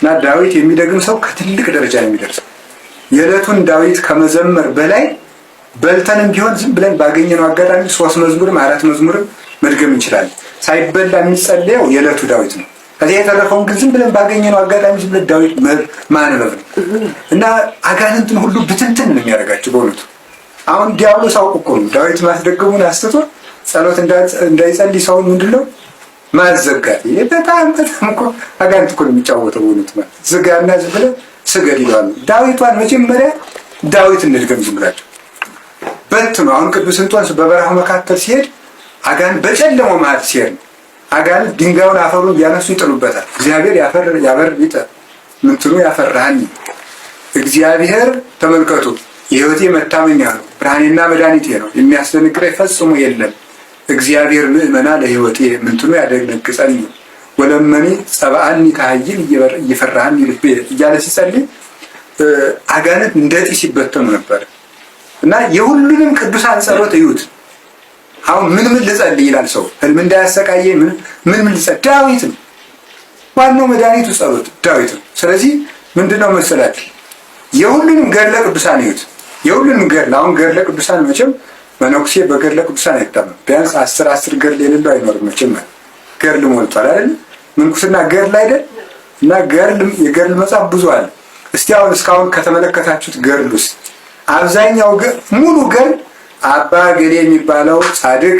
እና ዳዊት የሚደግም ሰው ከትልቅ ደረጃ ነው የሚደርሰው። የዕለቱን ዳዊት ከመዘመር በላይ በልተንም ቢሆን ዝም ብለን ባገኘነው አጋጣሚ 3 መዝሙርም 4 መዝሙርም መድገም እንችላለን። ሳይበላ የሚጸለየው የዕለቱ ዳዊት ነው። ከዚያ የተረፈውን ግን ዝም ብለን ባገኘነው አጋጣሚ ዝም ብለን ዳዊት ማንበብ ነው እና አጋንንትን ሁሉ ብትንትን ነው የሚያደርጋቸው በእውነቱ። አሁን ዲያብሎስ አውቆ እኮ ነው ዳዊት ማስደገሙን አስትቶ ጸሎት እንዳይጸልይ ሰውን ምንድነው ማዘጋት። ይሄ በጣም በጣም እኮ አጋንንት እኮ ነው የሚጫወተው በእውነቱ። ማለት ዝጋና ዝም ብለህ ስገድ ይለዋል። ዳዊቷን መጀመሪያ ዳዊት እንድገም ዝም ብላችሁ በትኑ። አሁን ቅዱስ እንጦንስ በበረሃው መካከል ሲሄድ አጋንንት በጨለማው መሃል ሲሄድ አጋንንት ድንጋዩን አፈሩን እያነሱ ይጥሉበታል። እግዚአብሔር ያፈር ያበር ይጠ ምንትኑ ያፈራሃኒ እግዚአብሔር ተመልከቱ የሕይወቴ መታመኛ ነው፣ ብርሃኔና መድኃኒቴ ነው፣ የሚያስደነግጠኝ ፈጽሞ የለም። እግዚአብሔር ምእመና ለሕይወቴ ምንትኑ ያደነግጸኒ ወለመኒ ጸባአኒ ከኃይል እየፈራሃኒ ልቤ እያለ ሲጸልይ አጋንንት እንደ ጢስ ይበተኑ ነበር። እና የሁሉንም ቅዱሳን ጸሎት እዩት። አሁን ምን ምን ልጸልይ ይላል ሰው፣ ህልም እንዳያሰቃየኝ ምን ምን ልጸልይ? ዳዊት ነው ዋናው መድኃኒቱ፣ ጸሎት ዳዊት ነው። ስለዚህ ምንድነው መሰላችሁ የሁሉንም ገድለ ቅዱሳን እዩት። የሁሉንም ገድል አሁን ገድለ ቅዱሳን መቼም መነኩሴ በገድለ ቅዱሳን አይታመም። ቢያንስ 10 10 ገድል የሌለው አይኖርም መቼም። ገድል ሞልቷል አይደል? ምንኩስና ገድል አይደል? እና ገድል የገድል መጽሐፍ ብዙ አለ። እስቲ አሁን እስካሁን ከተመለከታችሁት ገድል ውስጥ አብዛኛው ሙሉ ገድል አባ ገሌ የሚባለው ጻድቅ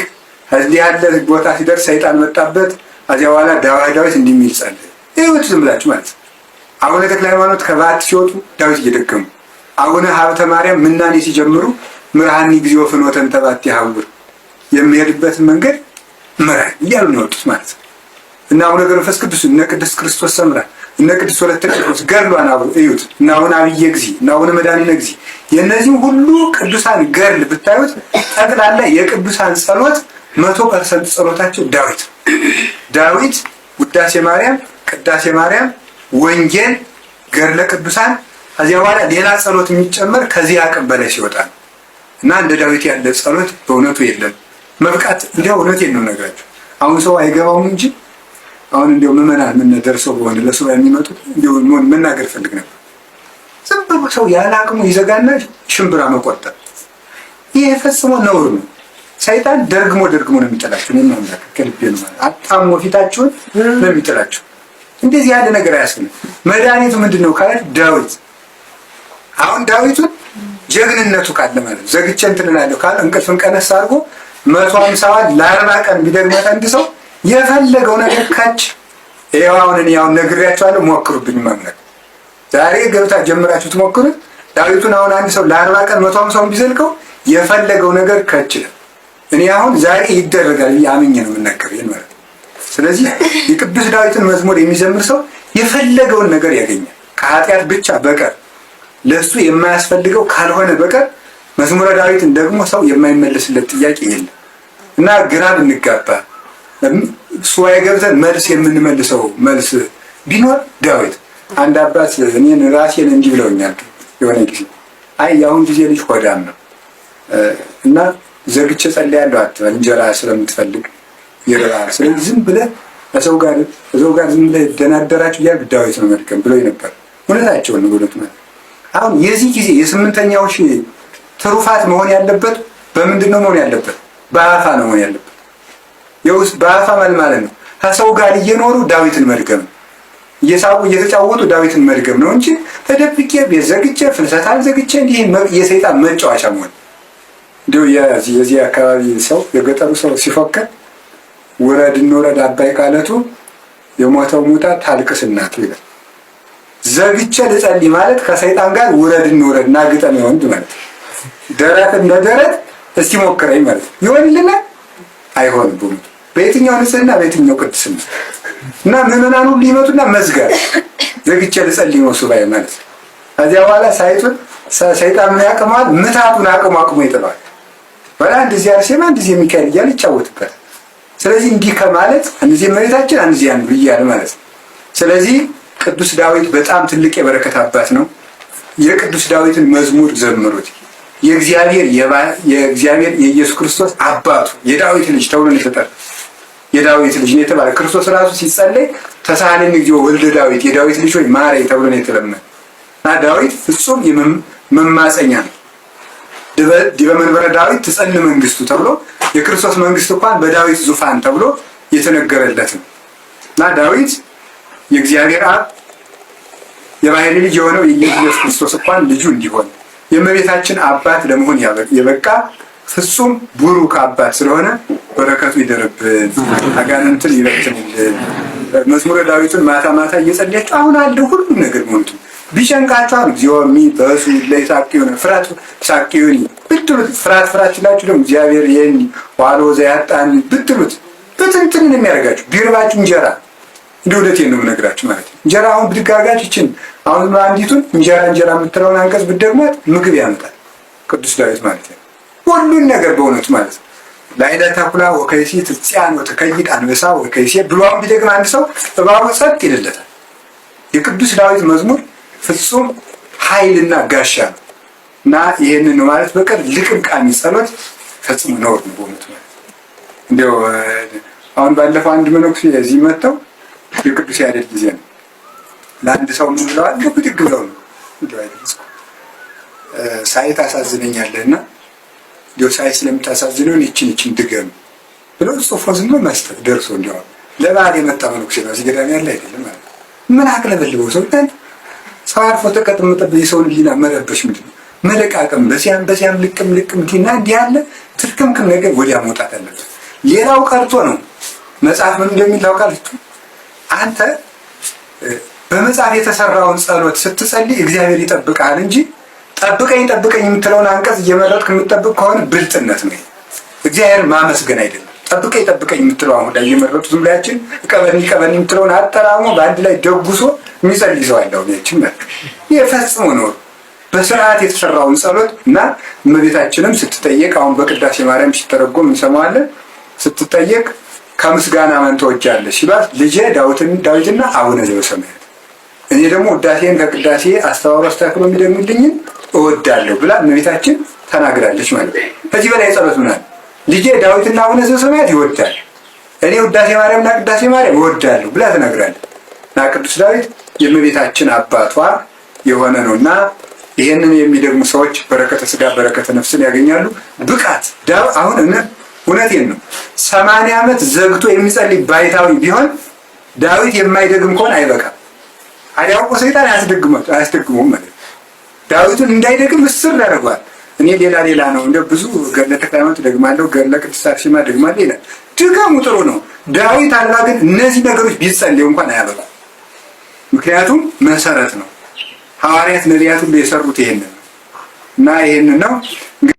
እዚህ ያለ ቦታ ሲደርስ ሰይጣን መጣበት፣ ከዚያ በኋላ ዳዊት እንዲህ የሚል ጸለየ። ይኸው ዝም ብላችሁ ማለት ነው። አቡነ ተክለ ሃይማኖት ከበዓት ሲወጡ ዳዊት እየደገሙ፣ አቡነ ሀብተ ማርያም ምናኔ ሲጀምሩ ምርሃኒ እግዚኦ ፍኖተን ተባቲ ሀውር የሚሄድበትን መንገድ ምራኝ እያሉ ነው የወጡት ማለት ነው። እና አቡነ ገብረ መንፈስ ቅዱስ፣ እነ ቅዱስ ክርስቶስ ሰምራ፣ እነ ቅዱስ ወለተ ጴጥሮስ ገድሏን አብሮ እዩት። እና አቡነ አብየ እግዚእ፣ እና አቡነ መድኃኒነ እግዚእ፣ የእነዚህ ሁሉ ቅዱሳን ገድል ብታዩት ጠቅላላ የቅዱሳን ጸሎት 100% ጸሎታቸው ዳዊት ዳዊት፣ ውዳሴ ማርያም፣ ቅዳሴ ማርያም፣ ወንጌል፣ ገድለ ቅዱሳን። ከዚያ በኋላ ሌላ ጸሎት የሚጨመር ከዚህ አቅም በላይ ሲወጣ ነው። እና እንደ ዳዊት ያለ ጸሎት በእውነቱ የለም። መብቃት እንዲያው እውነቴን ነው የምነግራችሁ። አሁን ሰው አይገባውም እንጂ አሁን እንዲያው ምዕመናን ምን ደርሰው በሆነ ለሱባኤ የሚመጡት እንዲያው መናገር ፈልግ ነበር። ዝም ብሎ ሰው ያለ አቅሙ ይዘጋና ሽምብራ መቆጠብ ይሄ ፈጽሞ ነውር ነው። ሰይጣን ደርግሞ ደርግሞ ነው የሚጥላችሁ። እኔ ማምላክ ከልቤ ነው ማለት አጣሞ ፊታችሁን ነው የሚጥላችሁ። እንደዚህ ያለ ነገር አያስፈልግም። መድኃኒቱ ምንድነው ካለ ዳዊት። አሁን ዳዊቱን ጀግንነቱ ካለ ማለት ዘግቼ እንትን እላለሁ ካለ እንቅልፍን ቀነስ አድርጎ 150 ለ40 ቀን ቢደግማት አንድ ሰው የፈለገው ነገር ካች ይኸው አሁን እኔ አሁን ነግሬያቸዋለሁ። ሞክሩብኝ ማምላክ ዛሬ ገብታ ጀምራችሁ ትሞክሩት። ዳዊቱን አሁን አንድ ሰው ለ40 ቀን 150 ቢዘልቀው የፈለገው ነገር ከች እኔ አሁን ዛሬ ይደረጋል ብዬ አምኜ ነው የምናገረው ይሄን ማለት። ስለዚህ የቅዱስ ዳዊትን መዝሙር የሚዘምር ሰው የፈለገውን ነገር ያገኛል ከኃጢአት ብቻ በቀር ለሱ የማያስፈልገው ካልሆነ በቀር መዝሙረ ዳዊትን ደግሞ ሰው የማይመለስለት ጥያቄ የለም። እና ግራ ብንጋባ ሱባኤ ገብተን መልስ የምንመልሰው መልስ ቢኖር ዳዊት። አንድ አባት እኔን ራሴን እንዲህ ብለውኛል የሆነ ጊዜ፣ አይ የአሁን ጊዜ ልጅ ሆዳም ነው እና ዘግቼ ጸልያለሁ አትበል፣ እንጀራ ስለምትፈልግ ይርባል። ስለዚህ ዝም ብለህ ከሰው ጋር ዝም ብለህ ደናደራችሁ እያልክ ዳዊት ነው መድገም ብሎኝ ነበር። እውነታቸውን ነው በእውነቱ ማለት። አሁን የዚህ ጊዜ የስምንተኛው ሺህ ትሩፋት መሆን ያለበት በምንድን ነው መሆን ያለበት? በአፋ ነው መሆን ያለበት። የውስጥ በአፋ ማለት ነው ከሰው ጋር እየኖሩ ዳዊትን መድገም፣ እየሳቁ እየተጫወቱ ዳዊትን መድገም ነው እንጂ ተደብቄ ቤት ዘግቼ ፍልሰታን ዘግቼ እንዲህ የሰይጣን መጫወቻ መሆን። እንዲሁ የዚህ አካባቢ ሰው የገጠሩ ሰው ሲፎክር ውረድ እንውረድ አባይ ቃለቱ የሞተው ሙታ ታልቅስ እናቱ ይላል። ዘግቼ ልጸልይ ማለት ከሰይጣን ጋር ውረድ እንውረድ ናግጠም ይወንድ ማለት ደረት እንደ ደረት እስቲ ሞክረኝ ማለት ይሆንልናል? አይሆንም። በእውነቱ በየትኛው ንጽህና በየትኛው ቅድስና እና ምዕመናን ሁሉ ይመጡና መዝጋት ዘግቼ ልጸልይ ነው ሱባኤ ማለት። ከዚያ በኋላ ሳይጡን ሰይጣን ምን ያቅመዋል? ምታቱን አቅሞ አቅሞ ይጥለዋል። በላ አንድ ጊዜ አርሴማ አንድ ጊዜ ሚካኤል እያለ ይጫወትበታል። ስለዚህ እንዲህ ከማለት አንድ ጊዜ እመቤታችን አንድ ጊዜ አንዱ እያለ ማለት ነው። ስለዚህ ቅዱስ ዳዊት በጣም ትልቅ የበረከት አባት ነው። የቅዱስ ዳዊትን መዝሙር ዘምሩት። የእግዚአብሔር የኢየሱስ ክርስቶስ አባቱ የዳዊት ልጅ ተብሎ ነው የተጠራው። የዳዊት ልጅ ነው የተባለ ክርስቶስ ራሱ ሲጸለይ ተሳሃለኒ እግዚኦ ወልደ ዳዊት የዳዊት ልጅ ሆይ ማረኝ ተብሎ ነው የተለመነ እና ዳዊት ፍጹም መማፀኛ ነው። ዲበ መንበረ ዳዊት ትጸን መንግስቱ ተብሎ የክርስቶስ መንግስት እንኳን በዳዊት ዙፋን ተብሎ የተነገረለት ነው እና ዳዊት የእግዚአብሔር አብ የባህሪ ልጅ የሆነው የኢየሱስ ክርስቶስ እንኳን ልጁ እንዲሆን የእመቤታችን አባት ለመሆን የበቃ ፍጹም ቡሩክ አባት ስለሆነ በረከቱ ይደርብን፣ አጋንንትን ይበትንልን። መዝሙረ ዳዊቱን ማታ ማታ እየጸለያችሁ አሁን አለ ሁሉም ነገር መሆኑት ቢጨንቃችሁ አሁን እግዚኦ ሚ በሱ ለይሳቅዩን ፍራት ሳቅዩኒ ብትሉት ፍራት ፍራት ሲላችሁ ደግሞ እግዚአብሔር የኒ ዋሎ ዘያጣኒ ብትሉት በትንትን ነው የሚያደርጋችሁ። ቢርባችሁ እንጀራ እንደ እውነቴን ነው የምነግራችሁ ማለት ነው። እንጀራ አሁን ብድግ አድርጋችሁ ይችን አሁን አንዲቱን እንጀራ እንጀራ የምትለውን አንቀጽ ብትደግሟት ምግብ ያመጣል ቅዱስ ዳዊት ማለት ነው። ሁሉን ነገር በእውነቱ ማለት ነው። ላዕለ ተኩላ ወከይሲ ትጽያን ወተከይድ አንበሳ ወከይሲ ብሎ አሁን ቢደግም አንድ ሰው እባቡ ጸጥ ይልለታል። የቅዱስ ዳዊት መዝሙር ፍጹም ኃይልና ጋሻ ነው እና ይህንን ነው ማለት በቀር ልቅምቃሚ ጸሎት ፈጽሞ ነውር ነው በእውነቱ ማለት እንዲያው አሁን ባለፈው አንድ መነኩሴ እዚህ መጥተው የቅዱስ ያሬድ ጊዜ ነው ለአንድ ሰው ምን ብለዋል? ብድግ ብለው ነው እንደው አይደል ሳይ ታሳዝነኛለህና እንደው ሳይ ስለምታሳዝነው ይችን ይችን ድገም ብለው ጽፎ ዝም ብሎ መስጠት ደርሶ እንደው ለበዓል የመጣ መነኩሴ ነው እዚህ ገዳም ያለ አይደለም ማለት ምን አቅለበልበው ሰው ሰው አርፎ ተቀምጦበት የሰውን ሕሊና መረበሽ ምንድን ነው? መለቃቀም በዚያም በዚያም ልቅም ልቅም እንዲና እንዲህ ያለ ትርክምክም ነገር ወዲያ መውጣት አለበት። ሌላው ቀርቶ ነው መጽሐፍ ምን እንደሚል ታውቃላችሁ? አንተ በመጽሐፍ የተሰራውን ጸሎት ስትጸልይ እግዚአብሔር ይጠብቅሃል እንጂ ጠብቀኝ ጠብቀኝ የምትለውን አንቀጽ እየመረጥክ የምትጠብቅ ከሆነ ብልጥነት ነው። እግዚአብሔር ማመስገን አይደለም። ጠብቀኝ ጠብቀኝ የምትለው አሁን ላይ እየመረጡ ዝም ብላችን ቀበኒ ቀበኒ የምትለውን አጠራሞ በአንድ ላይ ደጉሶ የሚጸልይ ሰው አለ። አሁን ያችን ማለት ይሄ ፈጽሞ ነው። በስርዓት የተሰራውን ጸሎት እና እመቤታችንም ስትጠየቅ አሁን በቅዳሴ ማርያም ሲተረጎም እንሰማዋለን። ስትጠየቅ ከምስጋና ማን ትወጃለሽ ሲሏት ልጄ ዳዊትና አቡነ ዘበሰማያት እኔ ደግሞ ውዳሴን ከቅዳሴ አስተባብሮ አስተካክሎ የሚደግምልኝን እወዳለሁ ብላ እመቤታችን ተናግራለች ማለት ነው። ከዚህ በላይ ጸሎት ምን አለ? ልጄ ዳዊትና አቡነ ዘበሰማያት ይወዳል፣ እኔ ውዳሴ ማርያምና ቅዳሴ ማርያም እወዳለሁ ብላ ተናግራለች። እና ቅዱስ ዳዊት የእመቤታችን አባቷ የሆነ ነውና ይሄንን የሚደግሙ ሰዎች በረከተ ስጋ በረከተ ነፍስን ያገኛሉ። ብቃት አሁን እውነቴን ነው። 80 ዓመት ዘግቶ የሚጸልይ ባይታዊ ቢሆን ዳዊት የማይደግም ከሆነ አይበቃም። አዲያውቆ ሰይጣን አያስደግመውም ማለት ነው። ዳዊቱን እንዳይደግም እስር ያደርገዋል። እኔ ሌላ ሌላ ነው እንደ ብዙ ገድለ ተክለ ሃይማኖት ደግማለሁ፣ ገድለ ቅድስት አርሴማ ደግማለሁ ይላል። ድገሙ፣ ጥሩ ነው። ዳዊት አልባ ግን እነዚህ ነገሮች ቢጸልዩ እንኳን አያበቃም። ምክንያቱም መሰረት ነው። ሐዋርያት ነቢያት ሁሉ የሰሩት ይሄንን ነው እና ይሄንን ነው እንግዲህ